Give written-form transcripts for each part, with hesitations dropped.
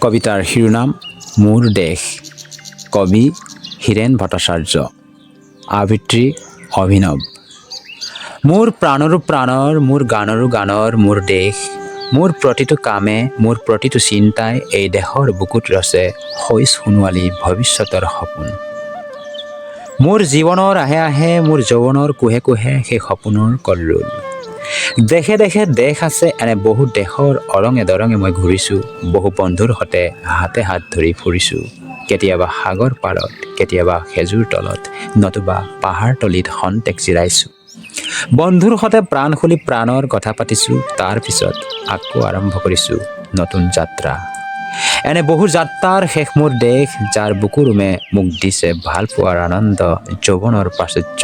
কবিতাৰ শিৰোনাম মোৰ দেশ। কবি হীৰেণ ভট্টাচাৰ্য। আবৃত্তি অভিনৱ। মোৰ প্ৰাণৰো প্ৰাণৰ, মোৰ গানৰো গানৰ মোৰ দেশ। মোৰ প্ৰতিটো কামে, মোৰ প্ৰতিটো চিন্তাই এই দেশৰ বুকুত ৰচে শইচ সোণোৱালী ভৱিষ্যতৰ সপোন। মোৰ জীৱনৰ আঁহে আঁহে, মোৰ যৌৱনৰ কোঁহে কোঁহে সেই সপোনৰ কল্লোল। দেশে দেশে দেশ আছে, এনে বহু দেশৰ অৰঙে দৰঙে মই ঘূৰিছোঁ। বহু বন্ধুৰ সতে হাতে হাত ধৰি ফুৰিছোঁ। কেতিয়াবা সাগৰ পাৰত, কেতিয়াবা খেজুৰ তলত, নতুবা পাহাৰ তলিত খন্তেক জিৰাইছোঁ। বন্ধুৰ সতে প্ৰাণ খুলি প্ৰাণৰ কথা পাতিছোঁ। তাৰ পিছত আকৌ আৰম্ভ কৰিছোঁ নতুন যাত্ৰা। এনে বহু যাত্ৰাৰ শেষ মোৰ দেশ, যাৰ বুকুৰ উমে মোক দিছে ভাল পোৱাৰ আনন্দ, যৌৱনৰ প্ৰাচুৰ্য,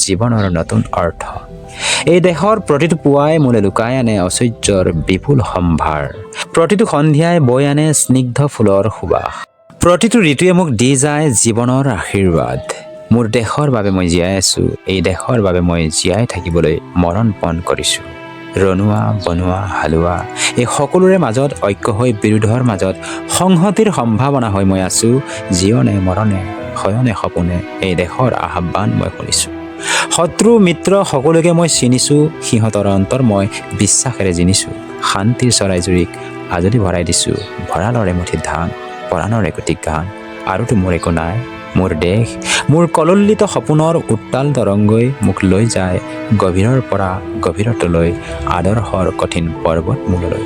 জীৱনৰ নতুন অৰ্থ। এই দেশৰ প্ৰতিটো পুৱাই মোলৈ লুকাই আনে ঐশ্বৰ্যৰ বিপুল সম্ভাৰ। প্ৰতিটো সন্ধিয়াই বৈ আনে স্নিগ্ধ ফুলৰ সুবাস। প্ৰতিটো ঋতুৱে মোক দি যায় জীৱনৰ আশীৰ্বাদ। মোৰ দেশৰ বাবে মই জীয়াই আছোঁ। এই দেশৰ বাবে মই জীয়াই থাকিবলৈ মৰণপণ কৰিছোঁ। ৰণুৱা, বনুৱা, হালোৱা, এই সকলোৰে মাজত ঐক্য হৈ, বিৰোধৰ মাজত সংহতিৰ সম্ভাৱনা হৈ মই আছোঁ। জীৱনে মৰণে, শয়নে সপোনে এই দেশৰ আহ্বান মই শুনিছোঁ। শত্ৰু মিত্ৰ সকলোকে মই চিনিছোঁ। সিহঁতৰ অন্তৰ মই বিশ্বাসেৰে জিনিছোঁ। শান্তিৰ চৰাইজুৰিক আজলি ভৰাই দিছোঁ ভঁৰালৰ এমুঠি ধান, পৰাণৰ একোটি গান। আৰুতো মোৰ একো নাই। মোৰ দেশ, মোৰ কল্লোলিত সপোনৰ উত্তাল তৰংগই মোক লৈ যায় গভীৰৰ পৰা গভীৰতলৈ, আদৰ্শৰ কঠিন পৰ্বত মূললৈ।